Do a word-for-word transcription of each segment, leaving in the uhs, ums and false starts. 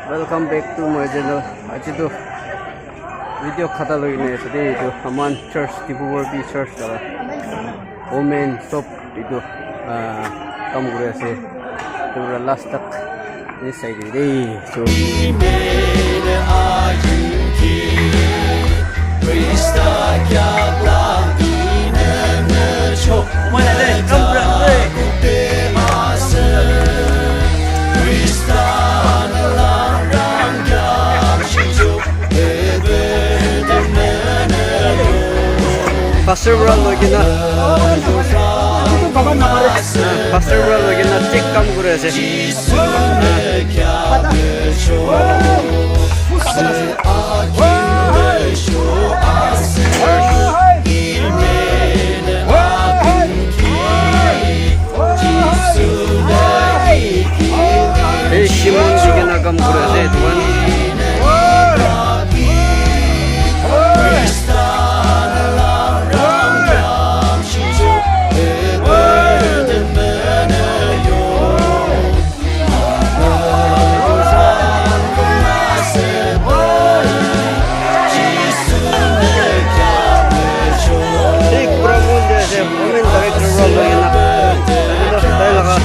Welcome back to my channel. Aji tu video khata loi kena ase de, etu aman church, Diphupar B church la women sob etu, ah, kam kuri ase. Etu para last tak ni sai de de. So Pastor para loi kena, pastor para loi kena thik kam kuri ase. Hey, Shimon, you can come for a day, one. Thik pura mon de ase, women director para loi kena. Tai laga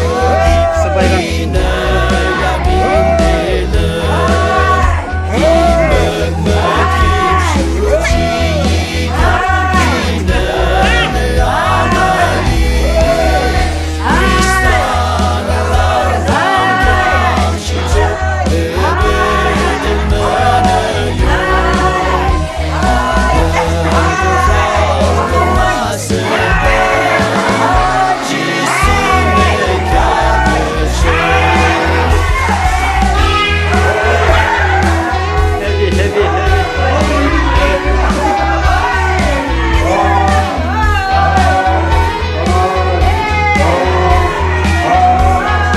sabai khan.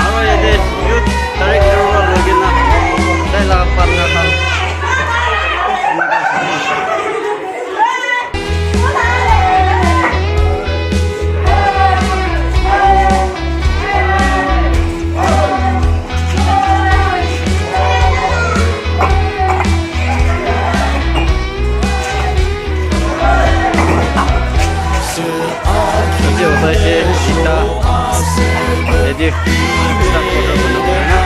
Aro yate youth director para loi kena tai laga partner khan. Etu hoise ekta yate ekta photo banabo karne.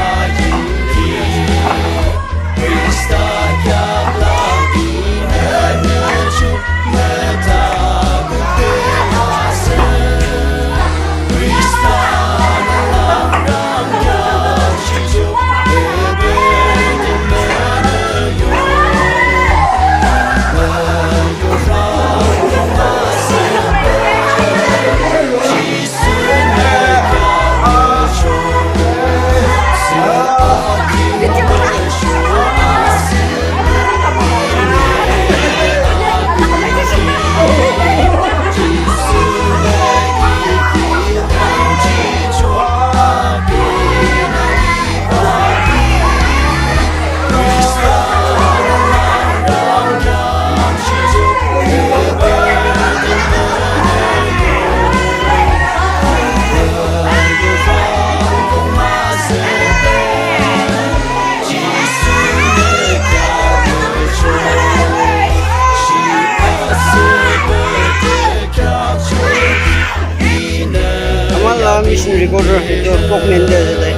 Ama la mission recorder etu Pokmen te ase tai.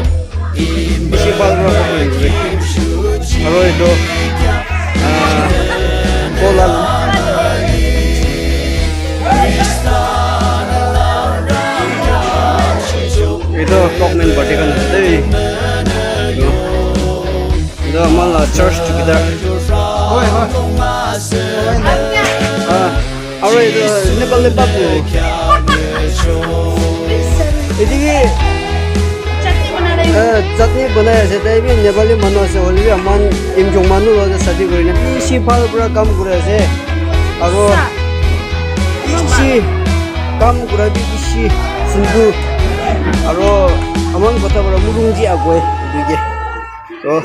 Bishi bhal para Pokmen kore. Aro etu, ah, Kola. Etu Pokmen party khan ase dei. Etu ama la church chowkidar. Ah, aro etu Nepali babu. Etu bi, eh, chutney banai ase, tai bi Nepali manu ase, hoile bi aman Yimkhiung manu loi shadi kuri na bishi bhal para kam kuri ase. Aro bishi kam kura bi bishi sundur. Aro aman kotha para murungji agoi etu ke. To,